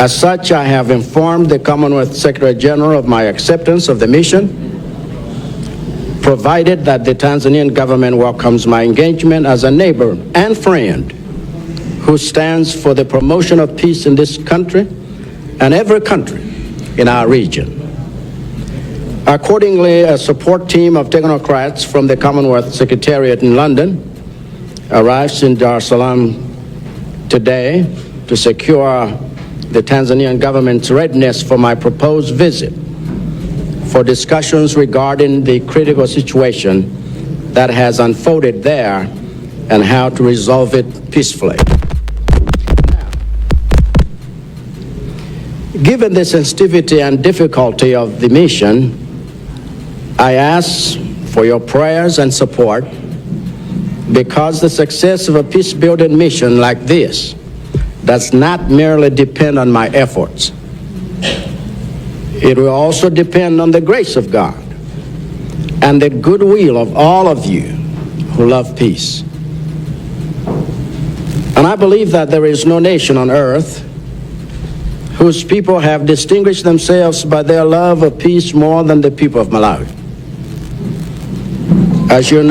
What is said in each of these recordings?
As such, I have informed the Commonwealth Secretary General of my acceptance of the mission, provided that the Tanzanian government welcomes my engagement as a neighbor and friend who stands for the promotion of peace in this country and every country in our region. Accordingly, a support team of technocrats from the Commonwealth Secretariat in London arrives in Dar es Salaam today to secure the Tanzanian government's readiness for my proposed visit for discussions regarding the critical situation that has unfolded there and how to resolve it peacefully. Now, given the sensitivity and difficulty of the mission, I ask for your prayers and support because the success of a peace-building mission like this does not merely depend on my efforts. It will also depend on the grace of God and the goodwill of all of you who love peace. And I believe that there is no nation on earth whose people have distinguished themselves by their love of peace more than the people of Malawi. As you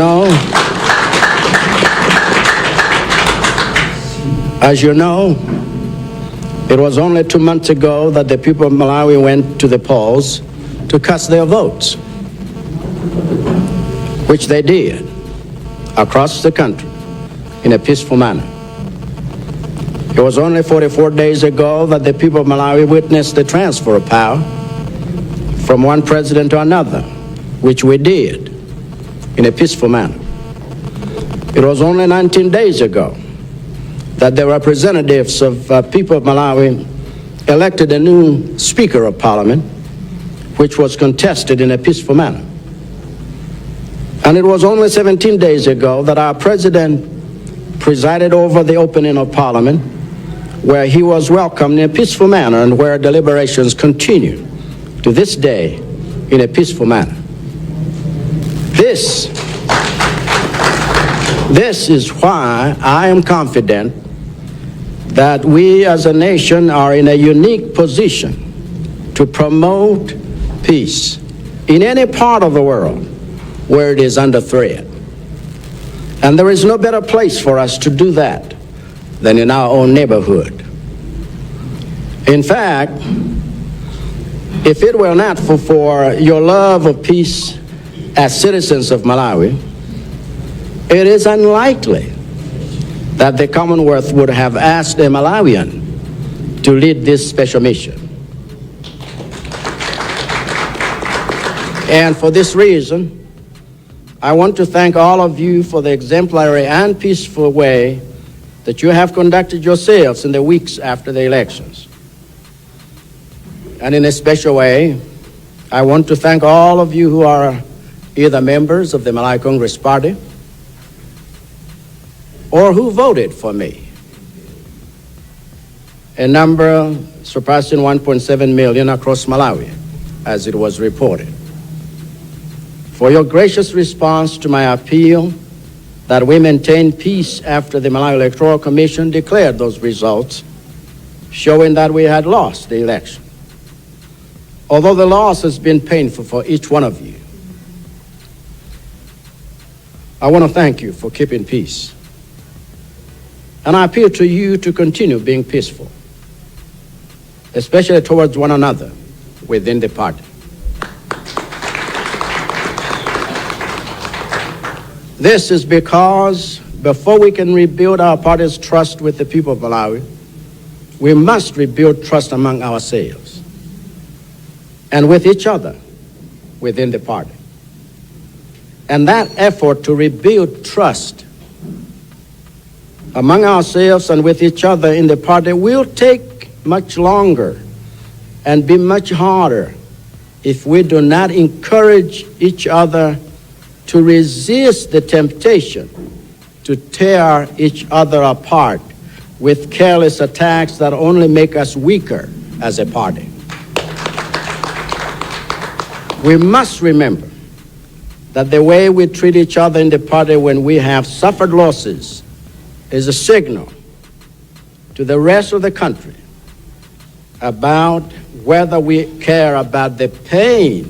know, it was only 2 months ago that the people of Malawi went to the polls to cast their votes, which they did across the country in a peaceful manner. It was only 44 days ago that the people of Malawi witnessed the transfer of power from one president to another, which we did in a peaceful manner. It was only 19 days ago that the representatives of people of Malawi elected a new Speaker of Parliament, which was contested in a peaceful manner. And it was only 17 days ago that our president presided over the opening of Parliament, where he was welcomed in a peaceful manner and where deliberations continue to this day in a peaceful manner. This is why I am confident that we as a nation are in a unique position to promote peace in any part of the world where it is under threat. And there is no better place for us to do that than in our own neighborhood. In fact, if it were not for your love of peace as citizens of Malawi, it is unlikely that the Commonwealth would have asked a Malawian to lead this special mission. And for this reason, I want to thank all of you for the exemplary and peaceful way that you have conducted yourselves in the weeks after the elections. And in a special way, I want to thank all of you who are either members of the Malawi Congress Party or who voted for me, a number surpassing 1.7 million across Malawi, as it was reported, for your gracious response to my appeal that we maintain peace after the Malawi Electoral Commission declared those results, showing that we had lost the election. Although the loss has been painful for each one of you, I want to thank you for keeping peace. And I appeal to you to continue being peaceful, especially towards one another within the party. This is because before we can rebuild our party's trust with the people of Malawi, we must rebuild trust among ourselves and with each other within the party. And that effort to rebuild trust among ourselves and with each other in the party will take much longer and be much harder if we do not encourage each other to resist the temptation to tear each other apart with careless attacks that only make us weaker as a party. We must remember that the way we treat each other in the party when we have suffered losses is a signal to the rest of the country about whether we care about the pain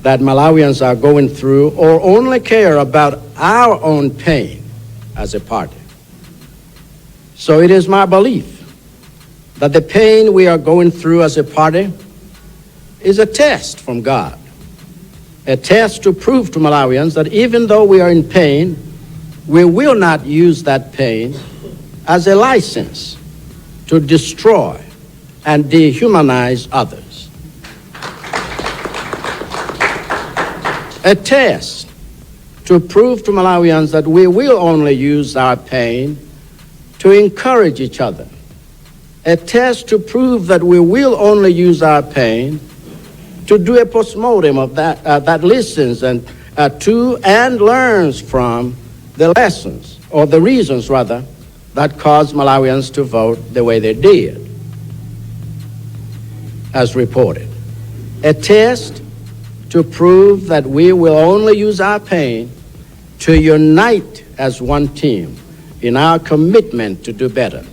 that Malawians are going through or only care about our own pain as a party. So it is my belief that the pain we are going through as a party is a test from God, a test to prove to Malawians that even though we are in pain, we will not use that pain as a license to destroy and dehumanize others. A test to prove to Malawians that we will only use our pain to encourage each other. A test to prove that we will only use our pain to do a postmortem of that, that listens and to and learns from the lessons, or the reasons rather, that caused Malawians to vote the way they did, as reported. A test to prove that we will only use our pain to unite as one team in our commitment to do better.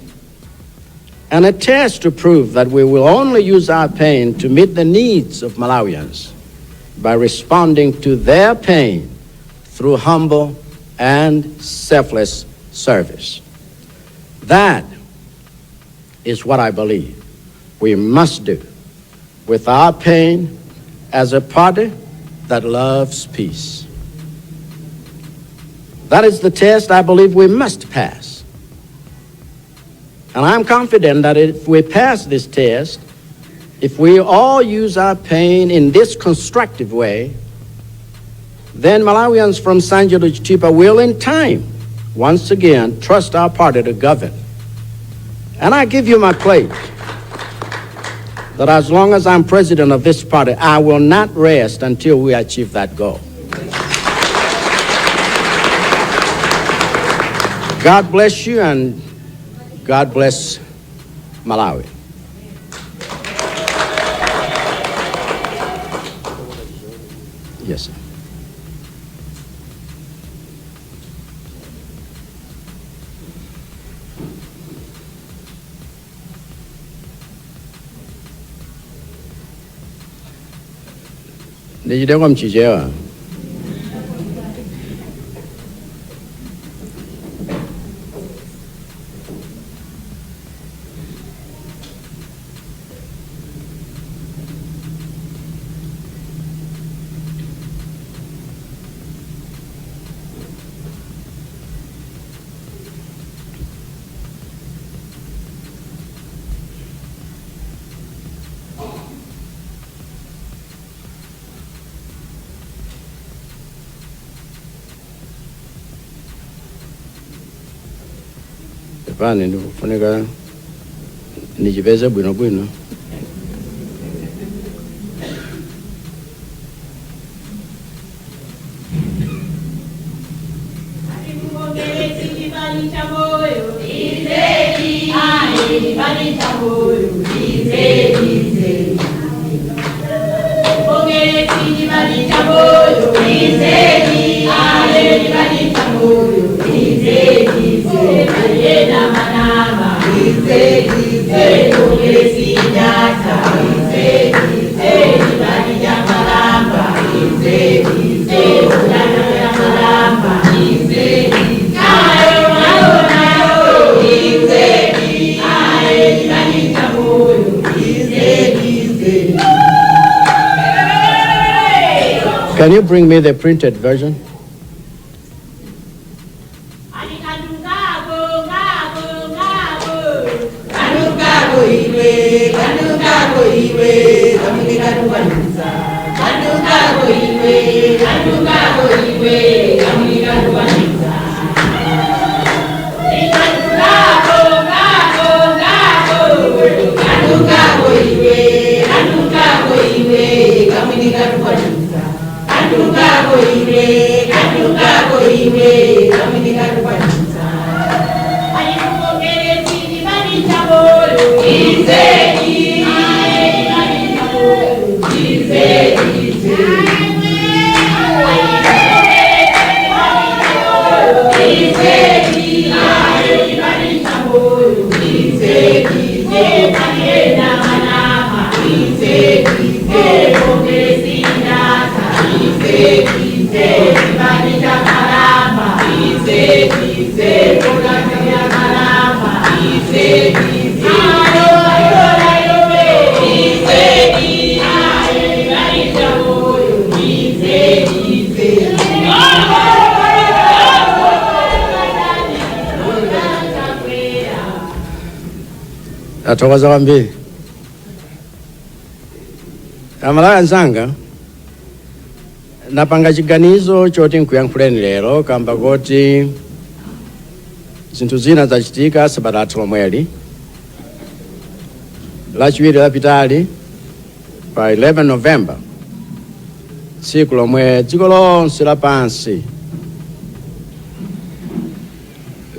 And a test to prove that we will only use our pain to meet the needs of Malawians by responding to their pain through humble and selfless service. That is what I believe we must do with our pain as a party that loves peace. That is the test I believe we must pass. And I'm confident that if we pass this test, if we all use our pain in this constructive way, then Malawians from Nsanje to Chitipa will in time once again trust our party to govern. And I give you my pledge that as long as I'm president of this party, I will not rest until we achieve that goal. God bless you, and God bless Malawi. Yes, sir. Ndichite kwa mchichewa. Pepani, ndikufunika ndichipeze bwinobwino. Chipani cha moyo izedi, aye, chipani cha moyo izedi, izedi. Kongeresi chipani cha moyo izedi, aye, chipani cha moyo izedi, izedi. Ayena manama izedi, izedi. Kongeresi nyasa izedi, izedi. Chipani cha malamba izedi, izedi. Chipani cha malamba izedi. Nayo, nayo, nayo izedi, aye, chipani cha moyo izedi, izedi. Can you bring me the printed version? Kanungako, ngako, ngako. Kanungako iwe, kanungako iwe, kamunika tukwanisa. Kanungako iwe, kanungako iwe, kamunika tukwanisa. Kanungako, ngako, ngako. Kanungako iwe, kanungako iwe, kamunika tukwanisa. Kanungako iwe, kanungako iwe, kamunika tukwanisa. Ayikukongeresi chipani cha moyo Izedi, aye, chipani cha moyo izedi, izedi. Ayikukongeresi chipani cha moyo Izedi, aye, chipani cha moyo izedi, izedi. Ayena. Tathokoza kwambiri. Amalawi anzanga, napanga chiganizo choti nkuyankhuleni lero kamba koti zinthu zina zachitika sabata lathu lomweli. Lachiwiri lapitali pa 11 November, tsiku lomwe dziko lonse lapansi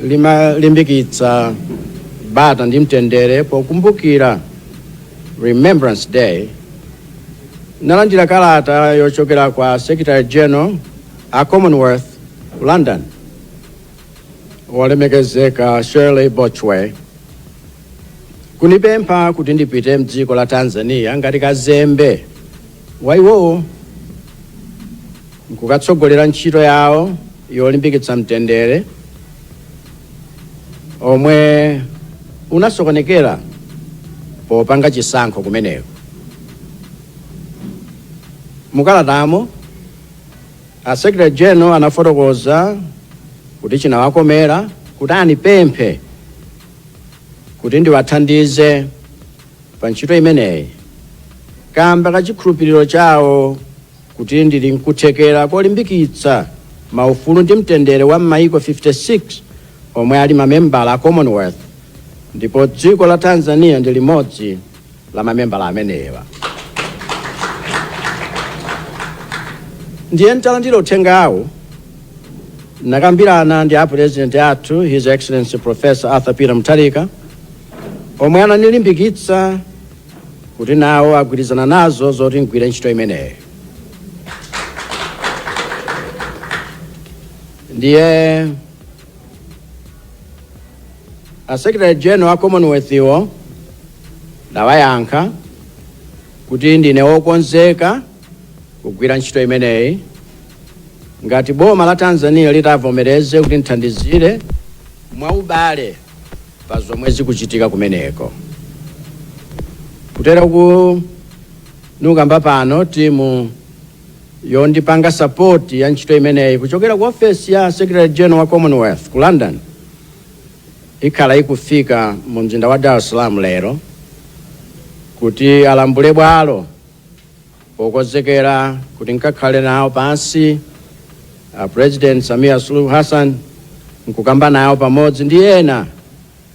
limalimbikitsa bata ndi mtendere pokumbukira Remembrance Day, nalandira kalata yochokera kwa Secretary General a Commonwealth ku London, wolemekezeka Shirley Botchwey, kunipempha kuti ndipite mdziko la Tanzania ngati kazembe wa iwowo nkukatsogolera ntchito yawo yolimbikitsa mtendere omwe unasokonekera popanga chisankho kumeneko. Mukalatamo, a Secretary General anafotokoza kuti chinawakomera kuti anipemphe kuti ndiwathandize pa ntchito imeneyi kamba ka chikhulupiriro chawo kuti ndili nkuthekera kolimbikitsa maufulu ndi mtendere wa m'mayiko 56 omwe ali mamembala a Commonwealth, ndipo dziko la Tanzania ndi limodzi la mamembala amenewa. Ndiye ntalandira uthengawu, nakambirana ndi a President athu, His Excellency Professor Arthur Peter Mutharika, omwe ananilimbikitsa kuti nawo agwirizana nazo zoti ngwire ntchito imeneyo. Ndiye a Secretary General a Commonwealth iwo ndawayankha kuti ndine wokonzeka kugwira ntchito imeneyi ngati boma la Tanzania litavomereze kuti nthandizire mwaubale pa zomwe zikuchitika kumeneko. Kutero ku nukamba pano, timu yondipanga support ya ntchito imeneyi kuchokera ku ofesi ya Secretary General wa Commonwealth ku London ikhala ikufika mu mzinda wa Dar es Salaam lero kuti alambule bwalo pokonzekera kuti nkakhale nawo pansi a President Samia Suluhu Hassan nkukamba nawo pamodzi ndi ena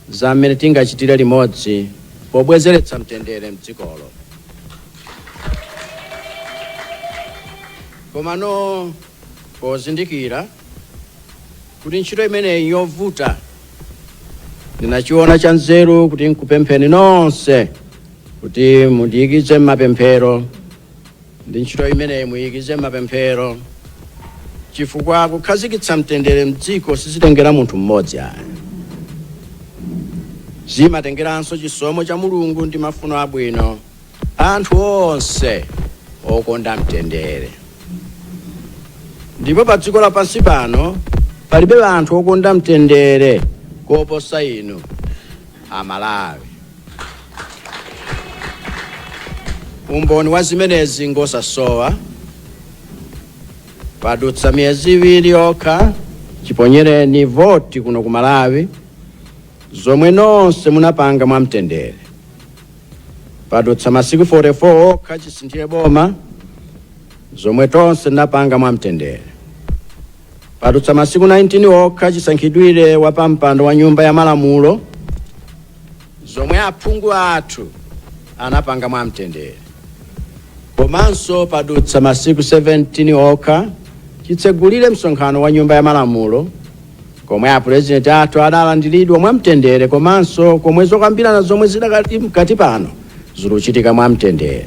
za mmene tingachitire limodzi pobwezeretsa mtendere mdzikolo. Komano pozindikira kuti ntchito imeneyi yovuta, ndinachiona cha nzeru kuti nkupempheni nonse kuti mundiyikize m'mapemphero ndi ntchito imeneyi muyikize m'mapemphero, chifukwa kukhazikitsa mtendere mdziko sizitengera munthu mmodzi ayi, zimatengeranso chisomo cha Mulungu ndi mafuno abwino anthu onse okonda mtendere. Ndipo pa dziko lapansi pano palibe anthu okonda mtendere koposa inu Amalawi. Umboni wa zimenezi ngosasowa. Padutsa miyezi 2 yokha chiponyereni voti kuno ku Malawi, zomwe nonse munapanga mwamtendere. Padutsa masiku 44 okha chisinthire boma, zomwe tonse tinapanga mwamtendere. Padutsa masiku 19 okha chisankhidwire wa pampando wa nyumba ya malamulo, zomwe aphungu athu anapanga mwamtendere. Komanso padutsa masiku 17 okha chitsegulire msonkhano wa nyumba ya malamulo, komwe a President athu adalandiridwa mwamtendere, komanso komwe zokambirana zomwe zidakali mkati pano zikuchitika mwamtendere.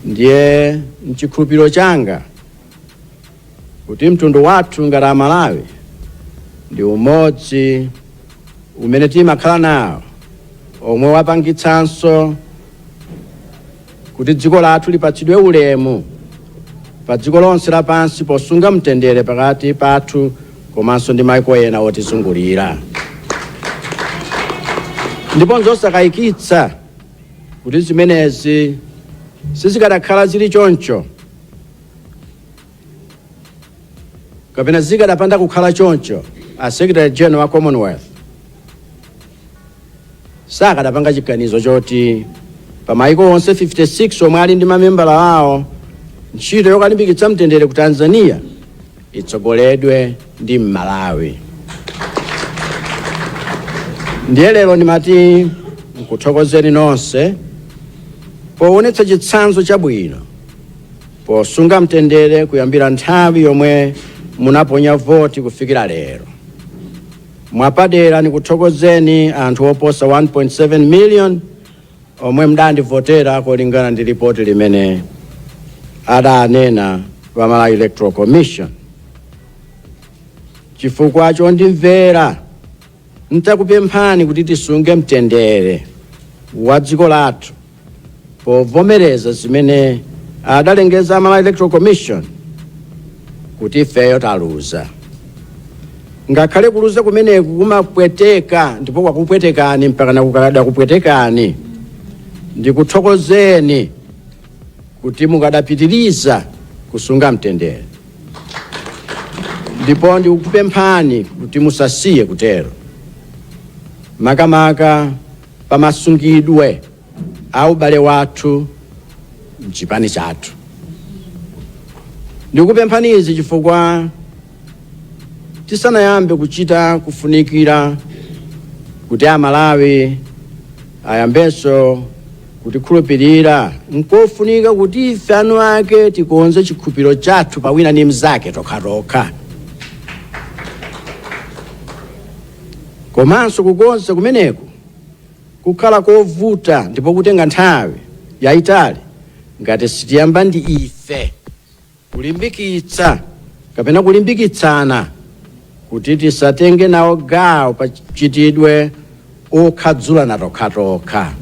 Ndiye mchikhulupiriro changa kuti mtundu wathu ngati Amalawi ndi umodzi umene timakhala nawo omwe wapangitsanso kuti dziko lathu lipatsidwe ulemu pa dziko lonse lapansi posunga mtendere pakati pathu komanso ndi maiko ena otizungulira. Ndipo nzosakayikitsa kuti zimenezi sizikadakhala zili choncho kapena zikadapanda kukhala choncho, a Secretary General wa Commonwealth Sakadapanga chiganizo choti pa maiko onse 56 omwe ali ndi mamembala awo, ntchito yokalimbikitsa mtendere ku Tanzania itsogoledwe ndi Mmalawi. Ndiye lero ndimati nkuthokozeni nonse poonetsa chitsanzo chabwino posunga mtendere kuyambira nthawi yomwe munaponya voti kufikira lero. Mwapadera nikuthokozeni anthu oposa 1.7 million omwe mdandivotera kolingana ndi ripoti limene adanena wa Malawi Electoral Commission, chifukwa chondimvera ntakupemphani kuti tisunge mtendere wa dziko lathu povomereza zimene adalengeza Malawi Electoral Commission kuti ifeyo taluza. Ngakhale kuluza kumeneku kumapweteka ndipo kwakupwetekani mpaka nakukada kupwetekani, ndikuthokozeni kuti mukadapitiriza kusunga mtendere, ndipo ndikukupemphani kuti musasiye kutero, makamaka pamasungidwe a ubale wathu mchipani chathu. Ndikupemphani izi chifukwa tisanayambe kuchita kufunikira kuti Amalawi ayambenso kutikhulupirira, nkofunika kuti ife anu ake tikonze chikhulupiriro chathu pawina ndi mnzake tokhatokha. Komanso kukonza kumeneku kukhala kovuta ndipo kutenga nthawi yayitali ngati sitiyamba ndi ife kulimbikitsa kapena kulimbikitsana kuti tisatenge nawo gawo pa chitidwe okhadzulana tokhatokha,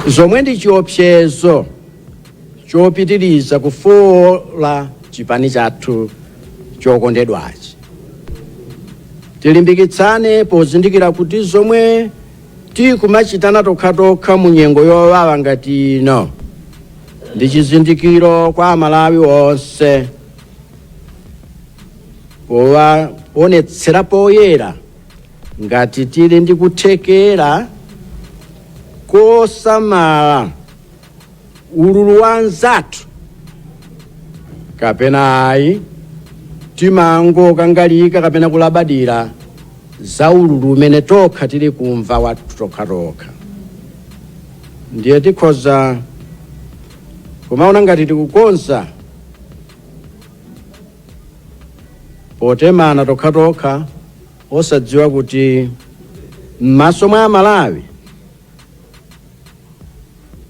zomwe ndi chiopsezo chopitiriza kufola chipani chathu chokondedwachi. Tilimbikitsane pozindikira kuti zomwe tikumachitana tokhatokha mu nyengo yowawa ngati ino ndi chizindikiro kwa Amalawi onse, powaonetsera poyera ngati tili ndi kuthekera kosamala ululu wa anzathu kapena ayi, timangokangalika kapena kulabadira za ululu umene tokha tili kumva wathu tokhatokha. Ndiye tikhoza kumaona ngati tikukonza potemana tokhatokha, osadziwa kuti m'maso mwa Amalawi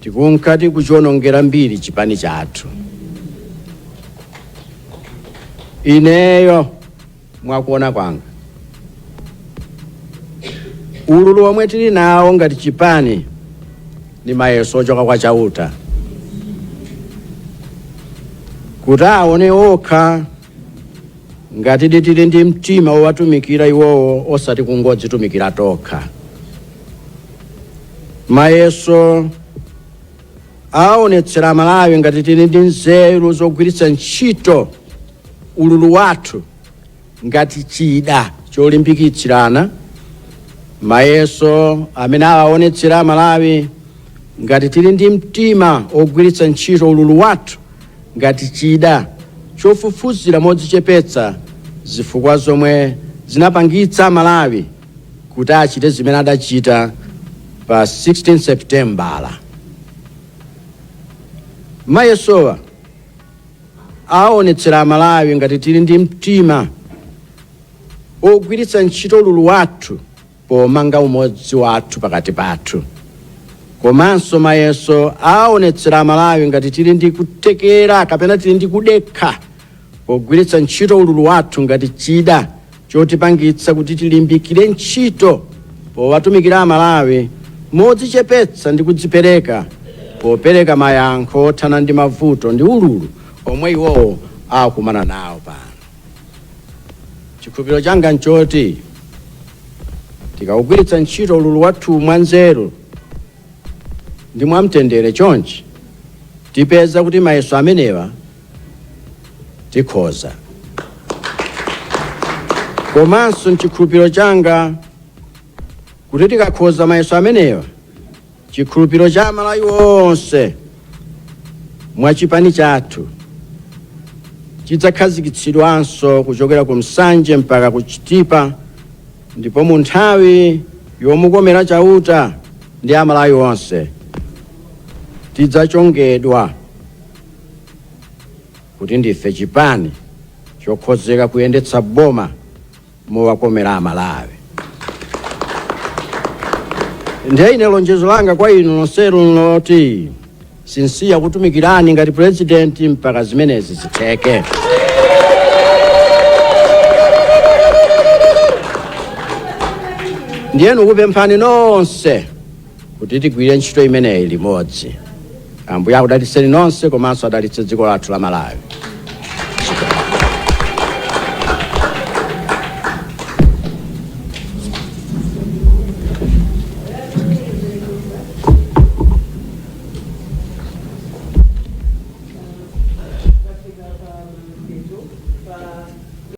tikunkati kuchionongera mbiri chipani chathu. Ineyo mwakuona kwanga, ululu omwe tili nawo ngati chipani ndi mayeso ochoka kwa Chauta kuti aone okha ngati tili ndi mtima wowatumikira iwowo osati kungodzitumikira tokha. Mayeso aonetsera Amalawi ngati tili ndi nzeru zogwiritsa ntchito ululu wathu ngati chida cholimbikitsirana. Mayeso amene awaonetsera Amalawi ngati tili ndi mtima ogwiritsa ntchito ululu wathu ngati chida chofufuzira modzichepetsa zifukwa zomwe zinapangitsa Amalawi kuti achite zimene adachita pa 16 Septembala. Mayesowa aonetsera Amalawi ngati tili ndi mtima ogwiritsa ntchito ululu wathu pomanga umodzi wathu pakati pathu. Komanso mayeso aonetsera Amalawi ngati tili ndi kuthekera kapena tili ndi kudekha pogwiritsa ntchito ululu wathu ngati chida chotipangitsa kuti tilimbikire ntchito powatumikira Amalawi modzichepetsa ndi kudzipereka popereka mayankho othana ndi mavuto ndi ululu omwe iwowo akukumana nawo pano. Chikhulupiriro changa nchoti tikawugwiritsa ntchito ululu wathu mwanzeru ndi mwamtendere chonchi, tipeza kuti mayeso amenewa tikhoza. Komanso nchikhulupiriro changa Kuti tikakhoza mayeso amenewa, chikhulupiriro cha Amalawi onse mwa chipani chathu chidzakhazikitsidwanso kuchokera ku Nsanje mpaka ku Chitipa, ndipo mu nthawi yomukomera Chauta ndi Amalawi onse tidzachongedwa kuti ndife chipani chokhozeka kuyendetsa boma mowakomera Amalawi. Ndiye ine lonjezo langa kwa inu nonsenu nloti sinsiya kutumikirani ngati purezidenti mpaka zimenezi zitheke. Ndiye ndikupemphani nonse kuti tigwire ntchito imeneyi limodzi. Ambuye akudalitseni nonse komanso adalitse dziko lathu la Malawi.